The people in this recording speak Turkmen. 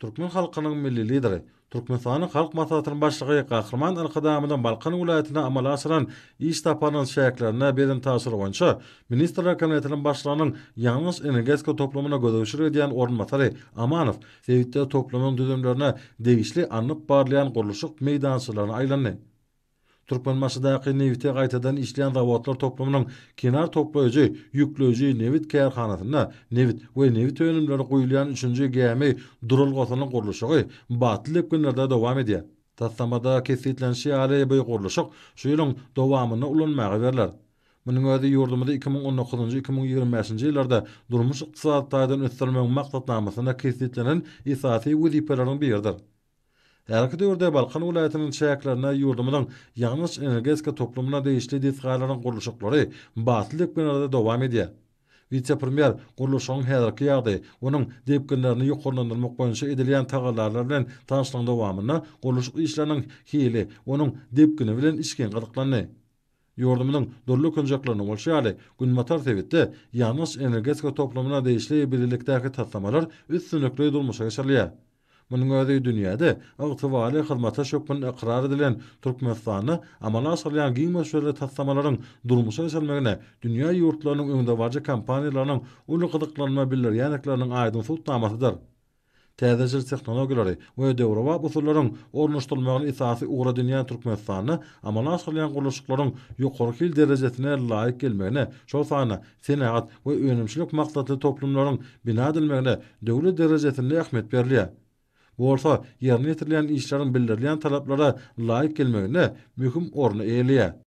Türkmen halkynyň Milli Lideri, Türkmenistanyň Halk Maslahatynyň Başlygy Gahryman Arkadagymyzyň Balkan welaýatyna amala aşyran iş saparynyň çäklerinde beren tabşyrygy boýunça Ministrler Kabinetiniň Başlygynyň ýangyç-energetika toplumyna gözegçilik edýän orunbasary Amanow sebitde toplumyň düzümlerine degişli alnyp barylýan gurluşyk meýdançalaryna aýlandy. Türkmenbaşydaky nebiti gaýtadan işleýän zawodlar toplumynyň kenar toplaýjy, ýükleýji nebit kärhanasynda nebit we nebit önümleri guýulýan üçünji gämi duralgasynyň gurluşygy batly depginlerde dowam edýär. Taslamada kesgitlenişi ýaly, bu gurluşyk şu ýylyň dowamynda ulanmaga berler. Munuň özi ýurdumyzy 2019-njy, 2025-nji ýyllarda durmuş-ykdysady taýdan ösdürmegiň maksatnamasynda kesgitlenen esasy wezipeleriň biridir. Häzirki döwürde Balkan welaýatynyň çäklerinde ýurdumyzyň ýangyç-energetika toplumyna degişli desgalaryň gurluşyklary batly depginlerde dowam edýär. Wise-premýer gurluşygyň häzirki ýagdaýy, onuň depginlerini ýokarlandyrmak boýunça edilýän tagallalar bilen tanyşlygyň dowamynda gurluşyk işleriniň hili, onuň depgini bilen içgin gyzyklandy. Ýurdumyzyň dürli künjeklerinde bolşy ýaly, günbatar sebitde ýangyç-energetika toplumyna degişli bilelikdäki taslamalar üstünlikli durmuşa geçirilýär. Munuň özi dünýäde ygtybarly hyzmatdaş hökmünde ykrar edilen Türkmenistanda amala aşyrylýan giň möçberli taslamalaryň durmuşa geçirilmegine dünýä ýurtlarynyň öňdebaryjy kompaniýalarynyň uly gyzyklanma bildirýändikleriniň aýdyň subutnamasydyr. Täzeçil tehnologiýalary we döwrebap usullaryň ornaşdyrylmagyny esasy ugur edinýän Türkmenistanda amala aşyrylýan gurluşyklaryň ýokary hil derejesine laýyk gelmegine, şol sanda senagat we önümçilik maksatly toplumlaryň bina edilmegine döwlet derejesinde ähmiýet berilýär. Bu bolsa ýerine ýetirilýän işleriň bildirilýän talaplara laýyk gelmeginde möhüm orny eýeleýär.